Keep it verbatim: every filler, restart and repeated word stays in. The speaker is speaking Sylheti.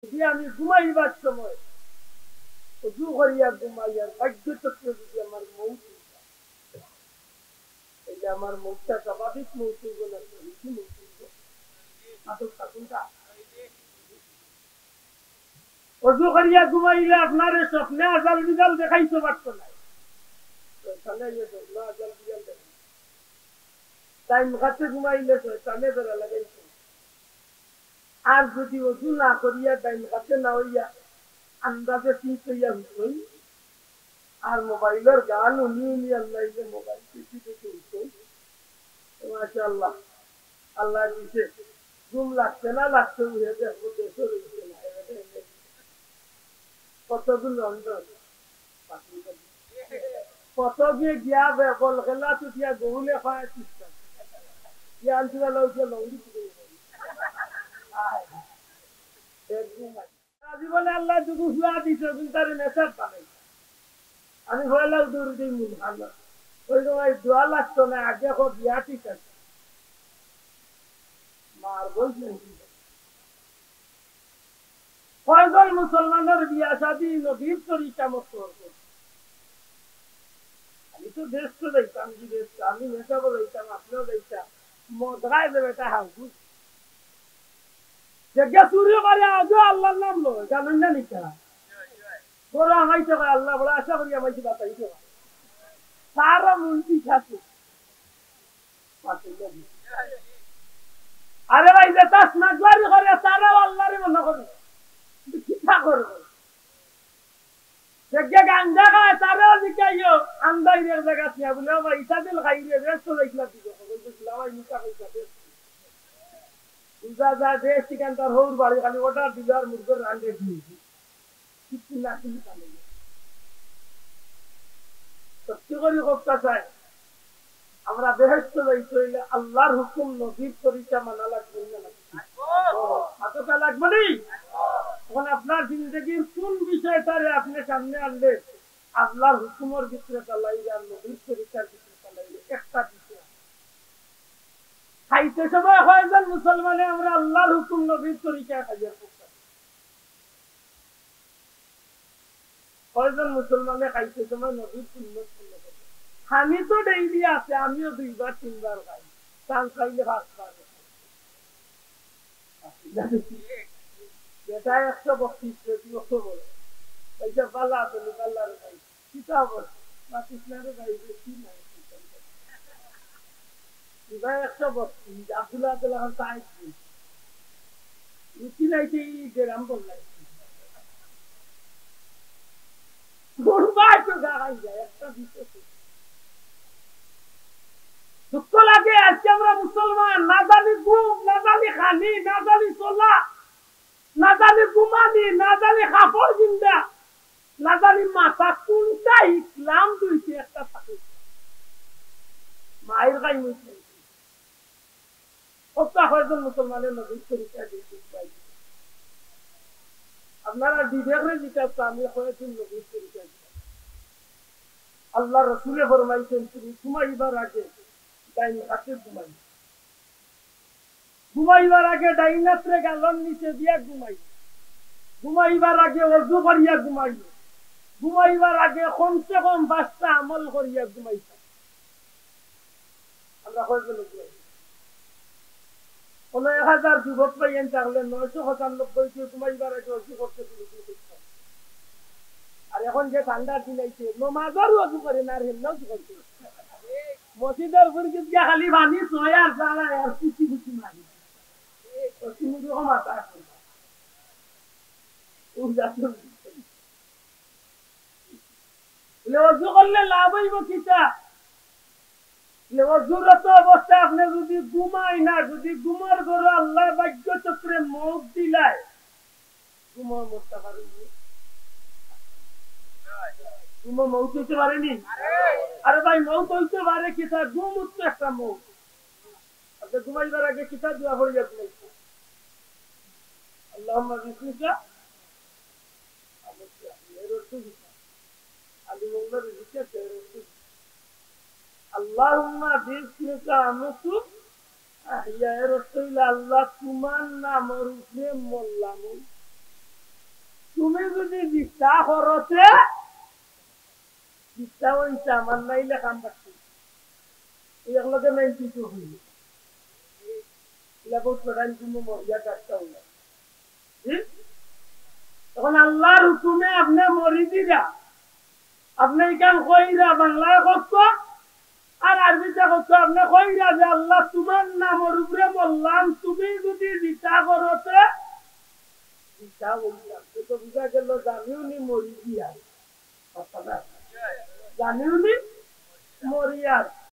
যদি আমি ঘুমাইবার সময় অজু করিয়া ঘুমাই আর ভাগ্য চক্রে যদি আমার মউত অই যায়, তাইলে আমার মউতটা স্বাভাবিক মউত অইবো না শহীদি মউত অইবো? মাতউক্কা কুনটা? অজু করিয়া ঘুমাইলে আপনারে স্বপ্নে আজাল বিজাল দেখাইতো পারতো নায়। শয়তানে আইয়া স্বপ্নে আজাল বিজাল দেখাইতো। ডাইন কাতে ঘুমাইলে শয়তানে বেড়া লাগাইতো। আর যদি অজু না করিয়া ডাইন কাতে না অইয়া আন্দাজে চিত অইয়া হুতইন, আর মোবাইলর গান হুনি হুনি আল্লাহ, এই যে মোবাইল টিপি টিপি হুতইন, তো মাশাআল্লাহ, আল্লাহ দিছে। ঘুম লাগছে না লাগছে, উঠে দেখবো দেশও রইছে না। এবারে এমনি কতগুলো লন্ডন। কত গিয়া গিয়া বে-, বল খেলা তো দিয়া গরুলে পায় চিস্তা। গিয়া আনছিল লউকে লউলি তুলে। আয়। এক ঘুম আয়। সারা জীবনে আল্লাহ দুগু হুয়া দিছে, কিন্তু তারে নেশার বানাই। আমি হইলাম দূর দিন মুহাম্মদ। ওই সময় দোয়া লাগতো না, আগে হোক বিয়া ঠিক আছে। মার বলছেন কি? কয়জন মুসলমানের বিয়া শাদী নবীর তরিকা মতো হতো? আমি তো ব্যস্ত যাইতাম, কি ব্যস্ত? আমি নেশা যাইতাম, আপনিও যাইতাম। মদ খায় যে বেটা হাউস। যেগিয়ে চুরি করে আজও আল্লাহর নাম লয়, জানেন না নিকা? বড় আমাইতে কয় আল্লাহ, বড় আশা করি আমাইতে বাঁচাইতে কয়। তারও মন ঠিক আছে। আরে ভাই, যেটা স্মাগলারি করে, তারাও আল্লাহরে মনে করে। কিন্তু কিতা করবো? যেগিয়ে গাঞ্জা খায়, তারাও জিকাইও, আন্দাইর এক জায়গা নিয়া বলে, "ও ভাই, ইটা দিল খাই রে, বেশ তো দেখলাম দিল।" ওই যে দিলাম, ভাই, মিঠা খাইছা, বেশ। বুঝা যায়, বেশ ঠিকান তার হৌর বাড়ি, খালি order দিল আর মুরগর রান রেডি হইছে। কিচ্ছু না, কিচ্ছু না। সত্যি করি কথা চাই, আমরা বেহেশত যাইতে অইলে আল্লাহর হুকুম নবীর তরিকা মানা লাগবো না? মাতউক্কা লাগবো নি? এখন আপনার জিন্দেগির কোন বিষয়টারে আপনি সামনে আনলে আল্লাহর হুকুমর ভিতরে চালাইলে আর নবীর তরিকার ভিতরে চালাইলে একটা বিষয়। খাইতে সময় কয়জন মুসলমানে আমরা আল্লাহর হুকুম নবীর তরিকায় খাইয়া থাকি? কয়জন মুসলমানে খাইতে সময় নবীর সুন্নত ফলো করে? আমি তো ডেইলি আছে, আমিও দুইবার তিনবার খাই, চান্স পাইলে পাঁচবার। বেটা একশো বত্রিশ কেজি অত বড়, পয়সা পাল্লা আছে নি, পাল্লারে খাই। কিতা বল? মাতিস না রে ভাই, বেশি নাই। ইবা একশো বত্রিশ, আব্দুল্লাহ আব্দুল্লাহ খান সাহেব। রুটি নাইতে এই গ্রাম বললাই। গরু ভাই তো গাড়াই যায়, একটা বিষয় তো। দুঃখ লাগে, আজকে আমরা মুসলমান, না জানি ঘুম, না জানি খানি, না জানি চলা, না জানি ঘুমানি, না জানি কাপড় জিন্দা, না জানি মাথা কোনটা ইসলাম দুইটি একটা থাকে। মায়ের গাই মুসলিম। ওটা কয়জন মুসলমানের নবীর তরিকা দিয়ে দিতে পারি? আপনারা বিবেকরে জিজ্ঞাসা, আমি কয়েকজন নবীর তরিকা দিতাম। আল্লাহ রসুলে ফরমাইছেন, তুমি ঘুমাইবার আগে ডাইন কাতে ঘুমাই, ঘুমাইবার আগে ডাইন আতরে গালর নিচে দিয়া ঘুমাই, ঘুমাইবার আগে অজু করিয়া ঘুমাই, ঘুমাইবার আগে কমসে কম পাঁচটা আমল করিয়া ঘুমাইতাম। আমরা কয়জনে ঘুমাই? কোনো এক হাজার যুবক পাইয়েন থাকলে নয়শো পঁচানব্বই কে ঘুমাইবার আগে অজু করতে শুরু করতাম। আর এখন যে ঠান্ডার দিন আইছে, নমাজর অজু করে না, আর হেমনাও অজু করতে। মসজিদর উপর গিয়া খালি পানি ছয় আর জ্বালায় আর কুচি কুচি মারি। তো তুমি রকম মাথা এখন। ও জাতীয় বলে, অজু করলে লাভ অইবো কিতা? বলে, অজুরত অবস্থায় আপনে যুদি ঘুমাই না, যুদি ঘুমর ঘরো আল্লায় ভাগ্য চক্রে মউত দিলায়, ঘুমো মরতা পারে নি? ঘুমো মউত অইতে পারে নি? আরে ভাই, মউত অইতে পারে কিতা? ঘুম তো একটা মউত। আপনে ঘুমাইবার আগে কিতা দোয়া পড়িয়া ঘুমাইতা? আল্লাহুম্মা বিসমিকা, এর অর্থ কিতা? আলী মোল্লার জিকির আছে, এর অর্থ কিতা? আল্লাহুম্মা বিসমিকা আমুতু আহইয়া, এর অর্থ অইলো, আল্লাহ, তুমার নামর উপরে মরলাম। জিতা করতে জিতা অইতাম, আর নাইলে কাম বাকি। এই এক লগে মেন কিছু হইল। ইলা বহুত বেটাইন তুমি মরিয়া কাটতাও না। জি? এখন আল্লাহর হুকুমে আপনে মরি দিরা, আপনে ইখান কইরা বাংলায় কত, আর আরবিতে কত, আপনে কইরা যে, "আল্লাহ, তুমার নামর উপরে মরলাম, তুমি যদি জিতা করতে, জিতা অইতাম।" তো বুঝা গেল, জানিও নি মরি দিয়ার। জানিও নি মরিয়ার।